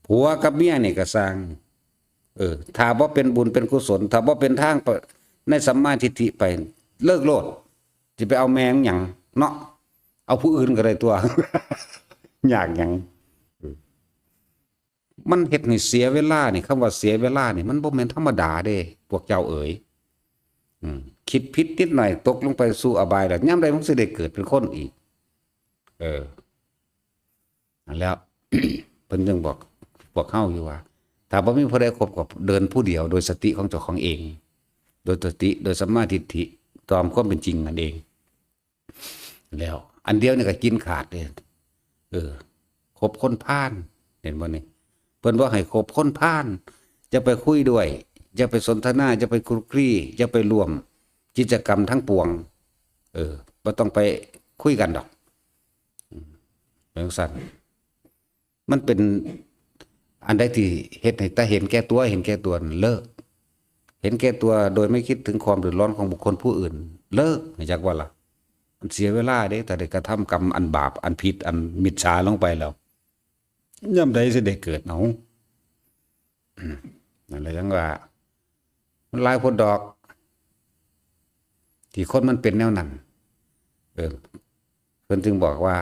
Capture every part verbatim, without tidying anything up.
ผัวกับเมียนี่ก็ซ่าง เออ ถ้าบ่เป็นบุญเป็นกุศล ถ้าบ่เป็นทางไปในสัมมาทิฏฐิไป เลิกโลด สิไปเอาแม่งหยังเนาะ เอาผู้อื่นก็ได้ตัว ยากหยัง มันเฮ็ดให้เสียเวลานี่ คำว่าเสียเวลานี่ มันบ่แม่นธรรมดาเด้ พวกเจ้าเอ๋ย อืม คิดผิดนิดหน่อย ตกลงไปสู่อบายแล้ว ยามใดมันสิได้เกิดเป็นคนอีก เออ นั่นแหล้ว เพิ่นจึงบอกพวกเฮาอยู่ว่า ถ้าบ่มีผู้ใดคบ ก็เดินผู้เดียว โดยสติของเจ้าของเอง โดยสติ โดยสัมมาทิฏฐิ ตามความเป็นจริงนั่นเอง แล้ว อันเดียวนี่ก็กินขาดเลย เออ คบคนพาล เห็นบ่นี่ เพิ่นบอกให้คบคนพาล จะไปคุยด้วย จะไปสนทนา จะไปคลุกคลี จะไปร่วมกิจกรรมทั้งปวง เออ บ่ต้องไปคุยกันดอก อืม เป็นจั่งซั้น มันเป็นอันใดที่เฮ็ดให้ตาเห็นแก่ตัว เห็นแก่ตัวนั่นเลิก เห็นแก่ตัวโดยไม่คิดถึงความเดือดร้อนของบุคคลผู้อื่น เลิก รู้จักบ่ล่ะ มันเสียเวลาเด้ ถ้าได้กระทำกรรมอันบาป อันผิด อันมิจฉาลงไปแล้ว ยามใดสิได้เกิด เอา อืม นั่นแหละจั่งว่า มันหลายโพดดอก ที่คนมันเป็นแนวนั้น เออ เพิ่นจึงบอกว่า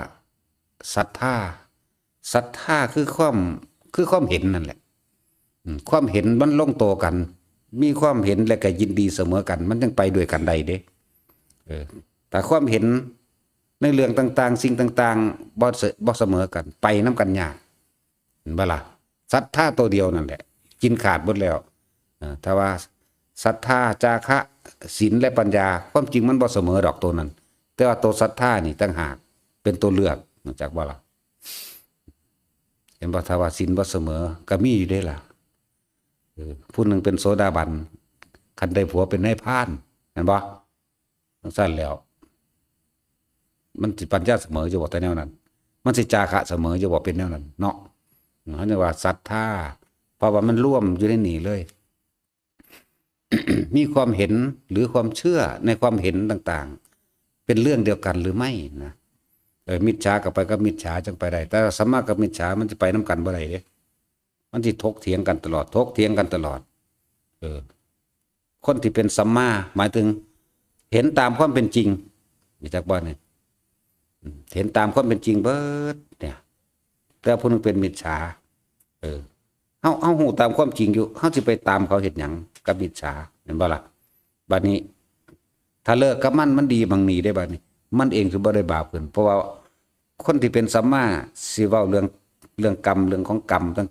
ศรัทธา ศรัทธาคือความ คือความเห็นนั่นแหละ อืม ความเห็นมันลงตัวกัน มีความเห็นและก็ยินดีเสมอกัน มันจั่งไปด้วยกันได้เด้ เออ แต่ความเห็นในเรื่องต่างๆ สิ่งต่างๆ บ่เส- บ่เสมอกัน ไปนำกันยาก เห็นบ่ล่ะ ศรัทธาตัวเดียวนั่นแหละ กินขาดหมดแล้ว เออ ถ้าว่าศรัทธา จาคะ ศีล และปัญญา ความจริงมันบ่เสมอดอกตัวนั้น แต่ว่าตัวศรัทธานี่ต่างหากเป็นตัวเลือก รู้จักบ่ล่ะ เห็นบ่ ถ้าว่าศีลบ่เสมอ ก็มีอยู่เด้ล่ะ เออ ผู้หนึ่งเป็นโสดาบัน คันได้ผัวเป็นนายพราน เห็นบ่ จั่งซั้นแล้ว มันสิปัญญาเสมออยู่บ่ แต่แนวนั้น มันสิจาคะเสมออยู่บ่ เป็นแนวนั้นเนาะ เขาเรียกว่าศรัทธา เพราะว่ามันรวมอยู่ในนี่เลย มีความเห็นหรือความเชื่อในความเห็นต่างๆ เป็นเรื่องเดียวกันหรือไม่นะ เออ มิจฉาก็ไปกับมิจฉาจั่งไปได้ แต่สัมมากับมิจฉามันจะไปนำกันบ่ได้เด้ มันสิถกเถียงกันตลอด ถกเถียงกันตลอด เออ คนที่เป็นสัมมา หมายถึง เห็นตามความเป็นจริง รู้จักบ่นี่ อืม เห็นตามความเป็นจริงเบิดเนี่ย แต่ผู้หนึ่งเป็นมิจฉา เออ เฮา เฮาฮู้ตามความจริงอยู่ เฮาสิไปตามเขาเฮ็ดหยังกับมิจฉา เห็นบ่ล่ะ บัดนี้ ถ้าเลิกกับมัน มันดีหม่องนี้เด้ บัดนี้ มันเองสิบ่ได้บาปขึ้น เพราะว่าคนที่เป็นสัมมาสิเว้าเรื่อง เรื่องกรรม เรื่องของกรรมต่